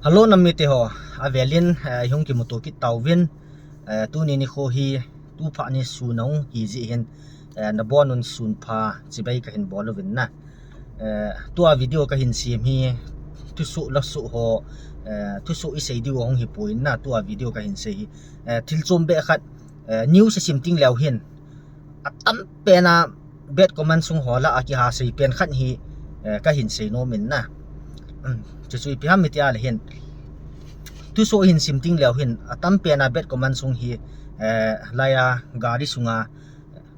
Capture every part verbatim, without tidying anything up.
Hello, nam mite ho, avelin, eh, hung kimuto kit tauvin, eh, tuni nikho hi, tu pha ni sun ahung hi jeh hin, eh, nabonun sun pha chibai kahin bol uvin na. Eh, tua video kahin sem hi, thusoh lasoh ho, eh, thusoh isei diu ahung hi pon na, tua video kahin sei hi, eh, thil chom beh khat, eh, news asim ting leu hin, atam pen a bad comment sung ho lah a kiha sei pen khat hi, eh, kahin sei nom in na. Um, chuchu ipi ham iti a le hin, thusoh hin sim ting leu hin, atam pen a bad comment sung hi, eh, laiya gari sunga,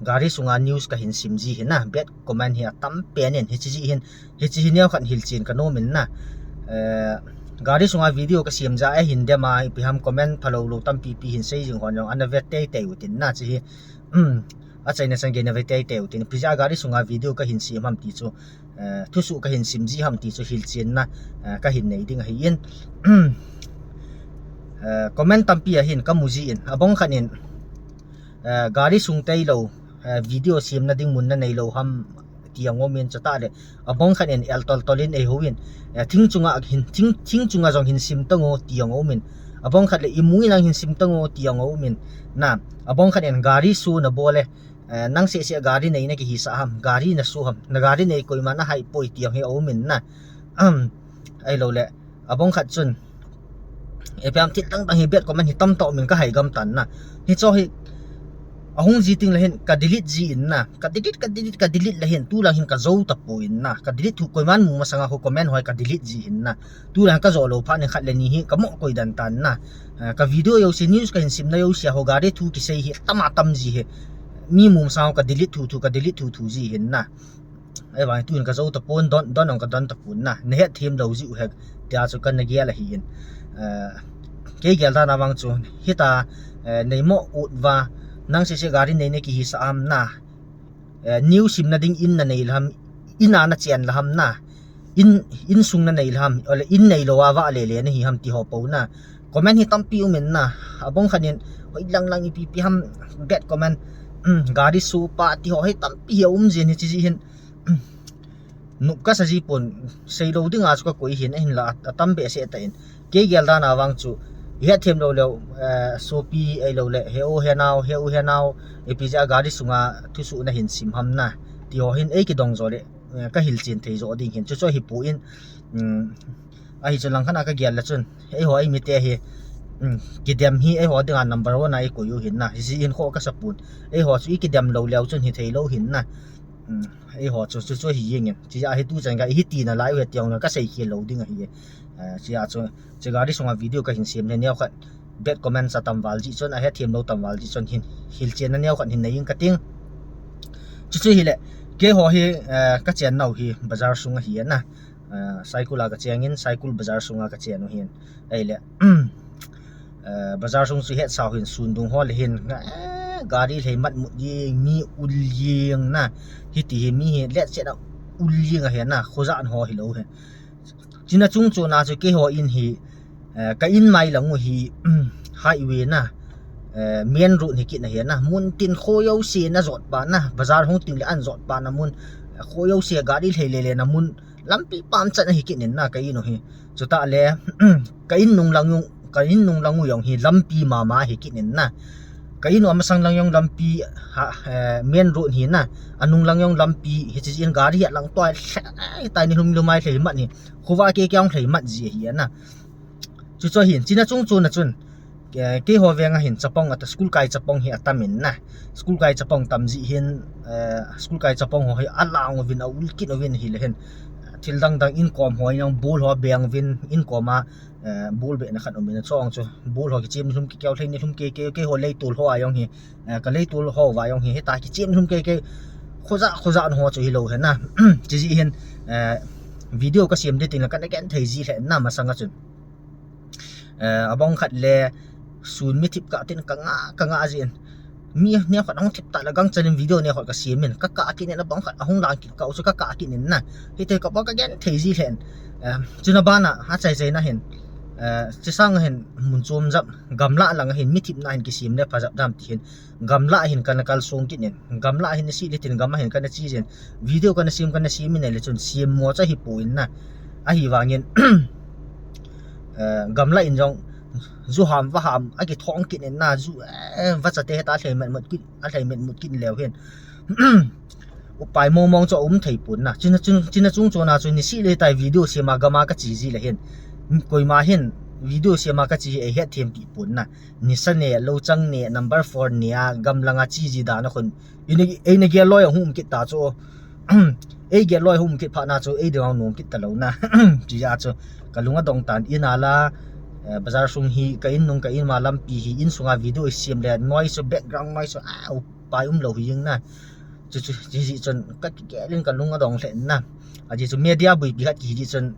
gari sunga news kahin sim ji hin na, bad comment hi atam pen in, hichi jeh hin, hichi hi neo khat hilchen kanom in na. Eh, gari sunga video kasem jeh a hin dem a, ipi ham comment phalou lou tampi pi hin sei jing hon jong ana vet teitei utin na, chi hi. Um, achaina chan gei na ve teitei utin, ipi jeh a gari sunga video kahin sem ham ti chu, eh, thusoh kahin sim ji ham ti chu hilchenna, eh, kahin nei ding ahi in. Eh, comment tampi ahin kamu ji in, abang khat in, eh, gari sung tailou, eh, video semna ding mun nanei lou ham ti ahung um in, chutah le abang khat in el toltol in eihou in, eh, thing chunga hin, thing, thing chunga jong hin sim tan o ti ahung um in, abang khat le imu in lang hin sim tan o ti ahung um in, na, abang khat in gari su nabol e, eh, nang seh seh gari nei nakihisah ham, gari nasu ham, na gari nei koima nahai poi ti ahung hi aum in na. Um, ahilou le, abang khat chun, eh, ipi ham thil dang dang hi bad comment hi tamtah um in kahai gam tan na. Hicho hi, ahung ji ting le hin, ka delete ji in na. Ka delete, ka delete, ka delete le hin, tu lang hin kajou tapon na. Ka delete thu koiman mu masanga ho comment ho hi ka delete ji in na. Tu lang kajou lou phat in khat le ni hi, kamo koi den tan na. Eh, ka video jouse, news kahin simna jouse ho gari thu kisei hi, tam a tam ji hi. Mi mu masanga ho ka delete thu thu, ka delete thu thu ji hin na. Ahivang tun kajou tapon, don, don jong kadon tapon na. Nahet them lou jiu hi, tia chu kana gel ahi in. Eh, kei gel dan a vang chu, hita, eh, neimo ut va, nang seh seh gari nei nakihisah ham na. Eh, news simna ding in nanei lou ham, in a nachen lou ham na. In, in sung nanei lou ham, ole in neilou a vale le nahi ham ti ho po na. Comment hi tampi um in na. Abang khat in, hoi lang lang ipi ipi ham bad comment. Um, gari su pa ti ho hi tampi hi aum jin hichi jeh hin. Nup kasa ji pon, seilou ding a chu kakoi hin, ahinla atam behseh tan. Kei gel dan a vang chu, ihet them lou leu, eh, sopi ahilou le, he u he nao, he u he nao, ipi jeh a gari sunga thusoh nahin sim ham na. Ti ho hin, ei kidong jo le, eh, kahilchen thei jo ding hin. Chuchu ahipon, um, ahi chu lang khat a kagel le chun, eiho eimite hi, um, kidem hi, eiho dinga number one a eikoi u hin na. Hijeh hin kho kasa pon. Eiho chu ikidem lou leu chun hithei lou hin na. Um, eiho chu, chu, chu hi jeng in. Chia hi tu chan ga, hiti nalai u he ti jong le kasei khel lou ding ahi. Eh, chia chu, chu gari sunga video kahin sem le neo khat bad comment sa tam val ji chun, ahet them lou tam val ji chun hin, hilchenna neo khat hin nei ing kating. Chuchu hile, keiho hi, eh, kachen nau hi, bazar sung ahi na. Eh, Saikul a kacheng in, Saikul bazar sunga kachen u hin. Ahile, eh, bazar sung chu hetsau hin, sun dung ho le hin, eh, gari lhei mat mut jeng, mi ul jeng na. Hiti hi mi hi, letset a ul jeng ahi na, khojah ho hilou hi. Chuna chung chuna chu keiho in hi, eh, ka in mai lang u hi, highway na, eh, main road hi kit na hi na, mun tin kho jouse na jot pa na, bazar hung ting le an jot pa na mun, eh, kho jouse gari lhei le le na mun, lampi pam chan ahi kit in na ka in u hi. Chutah le, ka in nung lang u, ka in nung lang u jong hi lampi mama ahi kit in na. Ka in u amasang lang jong lampi, ha, eh, main road hi na, anung lang jong lampi, hichi jeh in gari hi alang tua, lhai tai ni lhum lhum a lhei mat hi. Khovah kei kei jong lhei mat ji ahi na. Chuchu hin, chuna chung chuna chun, eh, keiho veng a hin chapang ata, school kai chapang hi atam in na. School kai chapang tam jeh hin, eh, school kai chapang ho hi alang uvin, aul kit uvin ahile hin. Thil dang dang inkom ho, inang bul ho beng uvin, inkom a, eh, bul behna khat um in a chong chu. Bul ho kichem ni lhum kei kei, lhei ni lhum kei kei, keiho leitol ho a jong hi, eh, ka leitol ho uva jong hi, hita kichem ni lhum kei kei, khojah, khojah ho chu hilou hi na. Chijeh hin, eh, video kasem ding ting le kana genthei ji lheh na masang a chun. Eh, abang khat le sun mi thip kah tin kanga, kanga jin. Mi neo khat ahung thip tah le gangchan in video neo khat kasem in, kakah kit in abang khat ahung lang kit kah u chu kakah kit in na. Hiti kah pa kagenthei ji lheh in. Eh, chuna bana, achai chai na hin. Eh, chusang hin mun chom jep, gamlah lang hin, mi thip na hin kisem le pha jep dam ti hin. Gamlah hin kana kalsong kit in. Gamlah hin isi le tin gam a hin kana che jin. Video kana sem, kana sem in le chun sem mo cha hi pon na. Ahivangin, gamla in jong ju ham va ham akithong kit in na, ju va chate heta lhei met mut kit, a lhei met mut kit leu hin upai mong mong chu um thei pon na. China chung chona chu ni si le tai video sema gama ka chi ji le hin, koima hin video sema ka chi hi ei het them pi pon na. Nisa ne, lo chang ne, number four ne a gamlanga chi ji dan a khun ei na gel loi a hum kit ta chu. Ei gel loi hum kit pha na chu ei ding a hum kit ta lo na. Chi a chu ka lung a dong tan in a la, bazar sung hi ka in nung ka in ma lampi hi in sunga video i siam le noise chu, background noise chu a upai um lo hi jing na. Chu chu chi ji chun ka kigel in ka lung a dong lheh na. A ji chu media buipi khat ki ji chun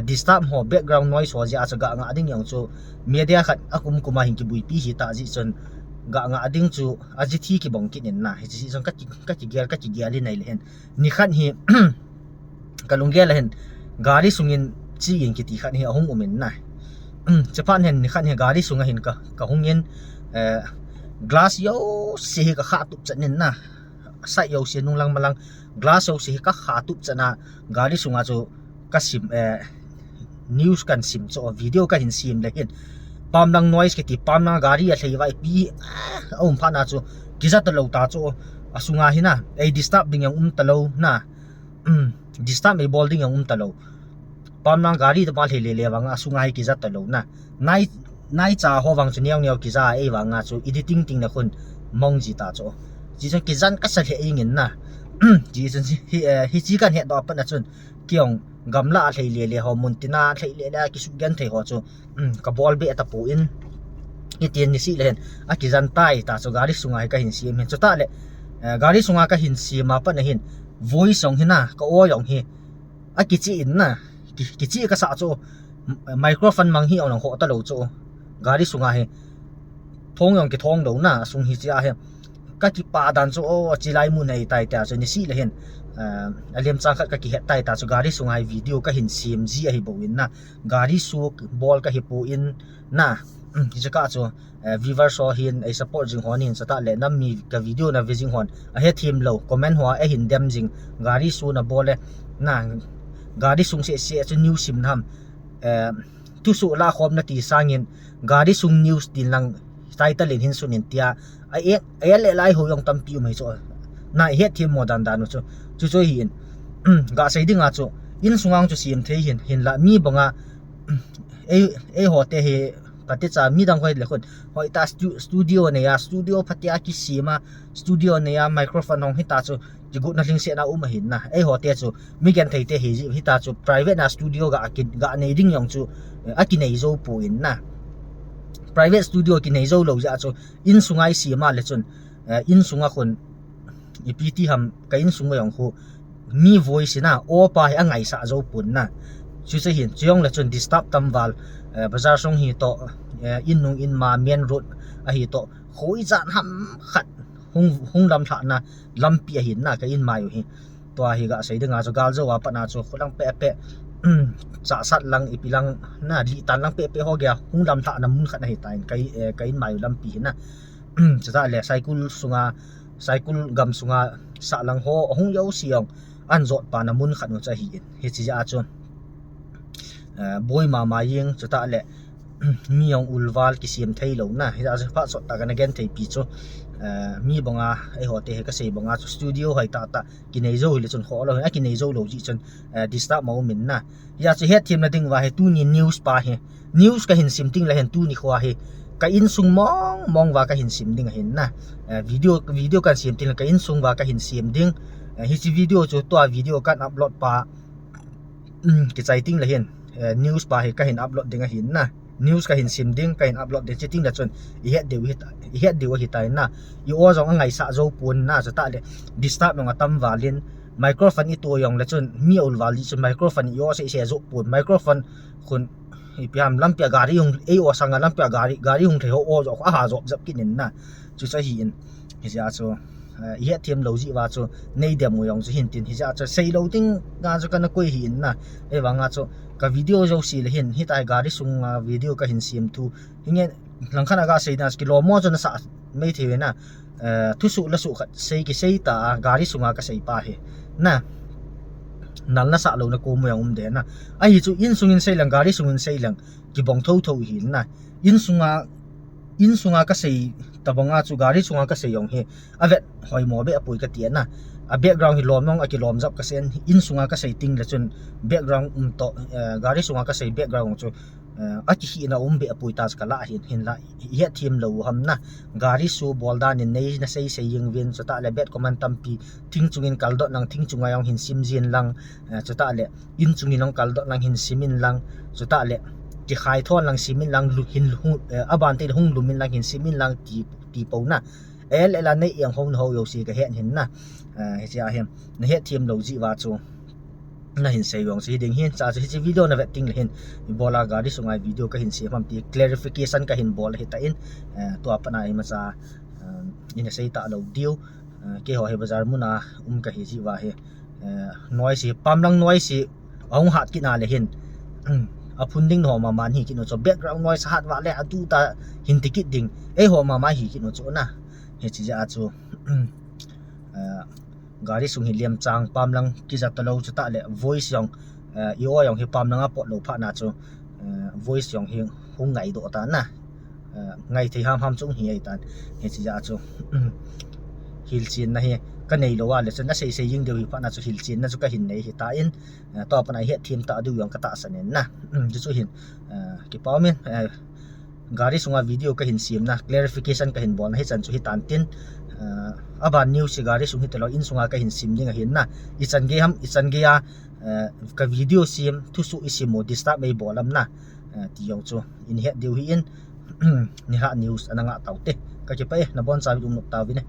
disturb ho, background noise ho ji a chu ga nga ding jong chu media khat a kum kuma hin kibuipi hi ta ji chun ga nga ding chu a ji thi kibong kit in na. Hi ji chun ka kigel ka kigel in nei le hin ni khat hi ka lunggel a hin gari sungin chi in kiti khat hi ahung um in na. Chaphat hin ni khat hi gari sunga hin ka hung in glass jouse hi ka kha tup chan in na. Side jouse nung lang ma lang glass jouse hi ka kha tup chan a gari sunga chu ka sim, news kan sim chu video ka hin sim le hin pamlang noise kiti pamlang gari a lhei vai pi a um pha na chu kija ta lo ta chu a sunga hi na ei disturb ding jong um ta lo na. Disturb ei bol ding jong um ta lo. Pamlang gari ta pa lhei le le vang a sunga hi kija ta lo na. Nai nai cha ho vang chu neo neo kija ei vang a chu editing ting na khun mong ji ta chu. Ji chun kijan ka sa lheh ing in na. Ji chun hi chi kan het do pat na chun kiong gamla a lhei le le ho mun tina lhei le le a kisu gen thei ho chu ka bol be ta pon. Hi tin ni si le hin a kijan tai ta chu gari sunga hi ka hin sim hin chu ta le gari sunga ka hin sim a pat na hin voice jong hi na ka o jong hi a kichi in na. Kichi ka sa chu microphone mang hi ong ho ta lo chu gari sunga hi thong jong kithong lo na sung hi chi a hi ka kipa dan chu o chi lai mun nei tai ta chu ni si le hin a lem chang khat ka kihet tai ta chu gari sunga hi video ka hin sim ji ahi bo in na. Gari su bol ka hi pon na. Hi chu ka chu viewers ho hin ei support jing hon hin sa ta le nam mi ka video na ve jing hon a he them lo comment ho a hin dem jing gari su na bol le na gari sung se se chu news sim nam thusu la khom na ti sangin gari sung news tin lang title in hin sun in tia a e a le lai ho jong tampi um hi chu na he them mo dan dan chu chu chu hi in ga sei ding a chu in sungang chu sim thei hin hin la mi banga ei ei ho te hi ka ti cha mi dang hoi le khun hoi ta studio nei a studio phatia kisima studio nei a microphone hong hi ta chu kigut na hling se na um ahin na. Ei ho te chu mi gen thei te hi hi ta chu private na studio ga ki ga nei ding jong chu a kinei zo pon na. Private studio kinei zo lo ja chu in sunga i sima le chun in sunga khun ipi ti ham ka in sunga jong khu mi voice na o pa hi a ngaisa zo pon na. Chu chu hin chu jong le chun disturb tam val bazar sung hi to in nung in ma main road ahi to khoi jan ham khat hung hung lam thla na lampi ahin na ka in mai u hi. Tua hi ga sei ding a chu gal zo a pat na chu khulang pe pe cha sat lang ipi lang na li tan lang pe pe ho ge hung lam thla na mun khat ahi ta in ka in mai u lampi hi na. Chu ta le Saikul sunga Saikul gam sunga sa lang ho hung yo siang an jot pa na mun khat nu cha hi in hi chi ja chu boi ma ma ying chu ta le mi jong ulval kisim thei lo na. Hi ja chu pha sot ta ka na gen thei pi chu mi banga ei ho te he ka sei banga chu studio hai ta ta kinei zo hi le chun kho lo a kinei zo lo ji chun disturb ma um in na. Hi ja chu het them na ding va he tu ni news pa he news ka hin sim ting la hen tu ni khua hi ka in sung mong mong va ka hin sim ding ahin na. Video video kan sim ting la ka in sung va ka hin sim ding. Hi chi video chu tua video kan upload pa kichai ting la hin news pa hi ka hin upload ding ahin na. News ka hin sim ding ka hin upload ding chi ting la chun i het deu hi i het deu hi tai na. I o jong a ngaisa zo pon na chu ta le disturb jong a tam valin microphone i tu jong le chun mi ul val di chun microphone i o se se zo pon microphone khun ipi ham lampi a gari hung ei o sanga lampi a gari gari hung thei ho o jo a ha jo jap kinin na. Chu chu hi in hi ja chu i het them lo ji va chu nei dem u jong chu hin tin hi ja chu sei lo ding nga chu kana koi hi in na. Ei vanga chu ka video jo si le hin hi tai gari sunga video ka hin sim thu hi nge langkhan a ga sei na ki lo mo chu na sa mai thei na. Thusu la su khat sei ki sei ta gari sunga ka sei pa hi na. nal nasah louna kom jong um den na. Ahi chu insung in sei leng, gari sung in sei leng, kibang thotho hi na. Insunga, insunga kasei tabanga chu gari sunga kasei jong hi avet hoimo beh apoi kati na. A background hi lom jong akilom jap kasei in, insunga kasei teng le chun background um toh, eh, gari sunga kasei background chu, eh, akihina um beh apoi ta chu kalah hin, hinlah ihet them lou ham na. Gari su bol dan in nei nasei sei jing uvin, chutah le bad comment tampi, thing chungin kaldot lang, thing chunga jong hin sim jin lang, eh, chutah le in chungin jong kaldot lang hin sim in lang, chutah le kikhai thon lang sim in lang, lu-, hin lu-, eh, aban te hung lum in lang hin sim in lang ti, ti po na. El el a nei eng ho na ho jouse kahet hin na. Eh, hiche a hin nahet them lou jeh uva chu nahin sei jong chu hi ding hin, cha chu hiche video navet teng le hin, ibola gari sunga video kahin sem ham ti clarification kahin bol ahi tan, eh, tua pat a imacha, eh, ina sei talou diu, eh, keiho hi bazar muna um kahi jeh uva hi, eh, noise hi, pamlang noise hi ahung hat kit na le hin, aphun ding ho mama hi kit u chu, background noise hat uva le atu ta hin ti kit ding, eiho mama hi kit u chu na, hiche jeh a chu, eh, gari sung hi liam chang pamlang kija talou chutah le voice jong, eh, i-o jong hi pamlang a pot lou phat na chu, eh, voice jong hi hung ngaidoh ta na, eh, ngai thei ham ham chu hi ahi tan, hiche jeh a chu, hilchen na hi kanei lou a le chun asei sei jing diu hi phat na chu hilchen na chu kahin nei ahi tan, eh, tua pat a ihet them ta diu jong katahsan in na, chu chu hin, eh, kipa um in, eh, gari sunga video kahin sem na, clarification kahin bol na hichan chu hi tan tin, eh, aban news hi gari sung hi talou insunga kahin sem ding ahin na, ichan gei ham, ichan gei a, eh, ka video sem, thusoh isim u disturb eibol am na, eh, ti jong chu ihet diu hi in, nilhah news ana ngah tau te, kakipah e, nabon chauvin um nop tauvin e.